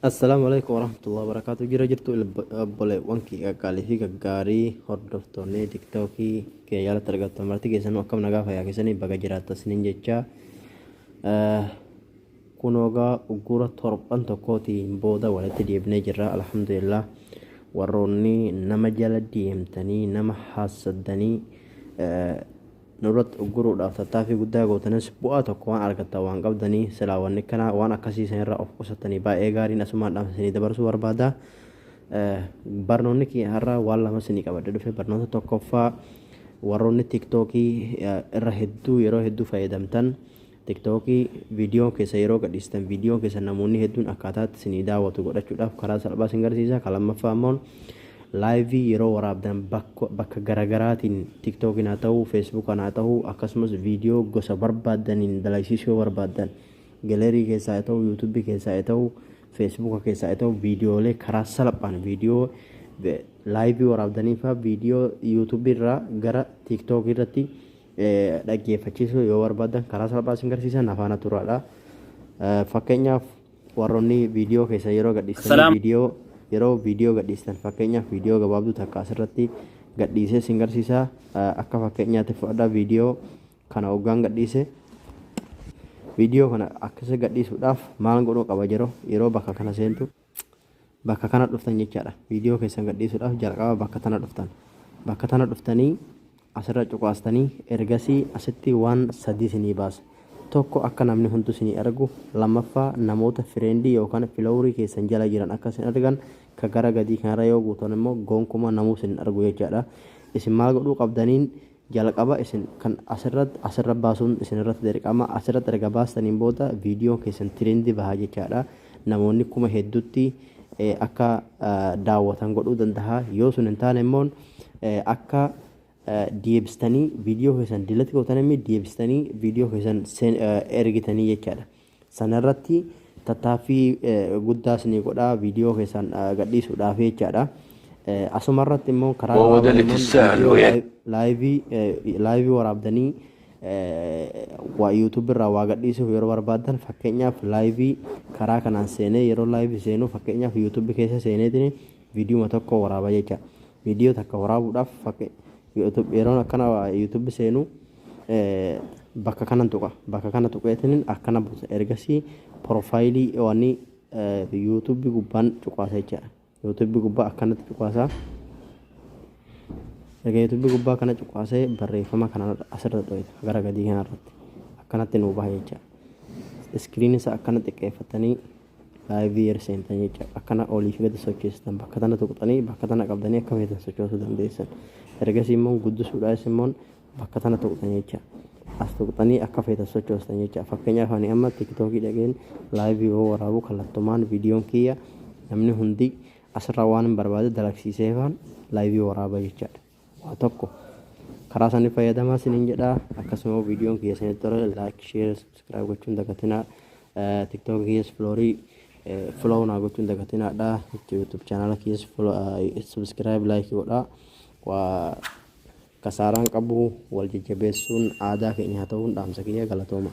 Assalaamu alaikum warahmatullahi wabarakatuh. Jira jirtu obboleewwan kiyya qaqqaalii fi gaggaarii, hordoftoonni TikTokii kiyya jalatti argattan marti keessanuu, akkam nagaa fayyaa keessanii? Baga jiraattan isiniin jecha. Kunoogaa uggura torban tokkootiin booda walitti deebinee jirra, alhamdulillah. Warroonni nama jala deemtanii nama haassaddanii nurratti ugguruudhaaf tattaaffii guddaa gootanis, bu'aa tokko waan argattan waan qabdanii silaa wanni kana waan akkasii sanirraa of qusattanii baay'ee gaariin asumaan dhaamsa isinii dabarsuu barbaada. Barnoonni kiyya har'a waan lama isinii qabadhe dhufe. Barnoota tokkoffaa, warroonni TikTokii irra hedduu yeroo hedduu fayyadamtan, TikTokii viidiyoo keessa yeroo gadhiistan viidiyoo keessa namoonni hedduun akkaataatti isinii daawwatu godhachuudhaaf karaa salphaa isin garsiisa. Kan lammaffaa immoo, live yeroo waraabdan bakka garagaraatiin, TikTokiin haa ta'u, Facebookaan haa ta'u, akkasumas viidiyoo gosa barbaaddaniin dalagsiisuu yoo barbaaddan, gallery keessaa haa ta'u, YouTubeii keessaa haa ta'u, Facebooka keessaa haa ta'u, viidiyoolee karaa salphaan viidiyoo live waraabdanii fa'aa viidiyoo YouTubeii irraa gara TikTokii irratti dhaggeeffachiisuu yoo barbaadan karaa salphaa isin garsiisan afaana turaadha. Fakkeenyaaf, warroonni viidiyoo keessa yeroo gadhiistanii Salaam. viidiyoo yeroo viidiyoo gadhiistan, fakkeenyaaf viidiyoo gabaabduu takka asirratti gadhiisee isin garsiisa. Akka fakkeenyaatti fudhadhaa, viidiyoo kana hoggaan gadhiise, viidiyoo kana akkasa gadhiisuudhaaf maal godhuu qaba? Yeroo bakka kana seentu, bakka kana dhuftan jechaadha. Viidiyoo keessan gadhiisuudhaaf jalqaba bakka tana dhuftan. Bakka tana dhuftanii asirra cuqaastanii, ergasii asitti waan sadii isinii baasa. Tokko, akka namni hundi isinii argu. Lammaffaa, namoota friendii yookaan followerii keessan jala jiran akka isin argan. Ka gara gadii kanarra yoo guutan immoo gonkumaa namuu isin argu jechaadha. Isin maal godhuu qabdaniin? Jalqaba isin kan asirratti asirra baasuun isin irratti dirqama. Asirratti erga baastaniin booda viidiyoon keessan trendii bahaa jechaadha. Namoonni kuma hedduutti akka daawwatan godhuu danda'a. Yoo sun hin taane immoo, akka deebistanii viidiyoo keessan delete gootanii deebistanii viidiyoo keessan ergitanii jechaadha. Sanarratti tattaaffii guddaa isinii godhaa viidiyoo keessan gadhiisuudhaaf jechaadha. Asumarratti immoo karaa وهو ده gabaabaan اللي immoo تستاهله viidiyoo يعني. live waraabdanii waa YouTube irraa waa gadhiisuuf yeroo barbaadan, fakkeenyaaf live karaa kanaan seenee yeroo live seenuu, fakkeenyaaf YouTubeii keessa seeneetiin viidiyoo tokko waraaba jecha. Viidiyoo takka waraabuudhaaf yeroon akkana YouTubeii seenuu bakka kanan tuqa. Bakka kana tuqeetiin akkana buusa. Ergasii profileii wanni YouTubeii gubbaan cuqaasa jechaadha. YouTubeii gubbaa akkanatti cuqaasa. Erga YouTubeii gubbaa kana cuqaasee, barreeffama kana asirra dho'ita, gara gadii kanarratti akkanatti nuu baha jecha. Screen isaa akkana xiqqeeffatanii live yeroo seentan jecha, akkana olii fi gadi sochoostan, bakka tana tuqxanii, bakka tana qabdanii akka feetan sochoosuu dandeessan. Ergasii immoo guddisuudhaas immoo bakka tana tuqxan jecha, as tuqxanii akka feetan sochoostan jecha. Fakkeenyaaf, ani amma TikTokii dhaqeen live yoo waraabu, kallattumaan viidiyoon kiyya namni hundi asirraa waan hin barbaade dalagsiiseefaan live waraaba jechaadha. Waa tokko karaa sanii fayyadamaa isiniin jedha. Akkasuma viidiyoon kiyya isinitti tole, like, share, subscribe gochuun dagatinaa. TikTokii kiyyas followerii follow naa gochuun dagatinaadha. YouTube channela kiyyas subscribe, like godhaa. Waa kasaaraan qabu, wal jajjabeessuun aadaa keenya haa ta'uun dhaamsa kiyya. Galatooma.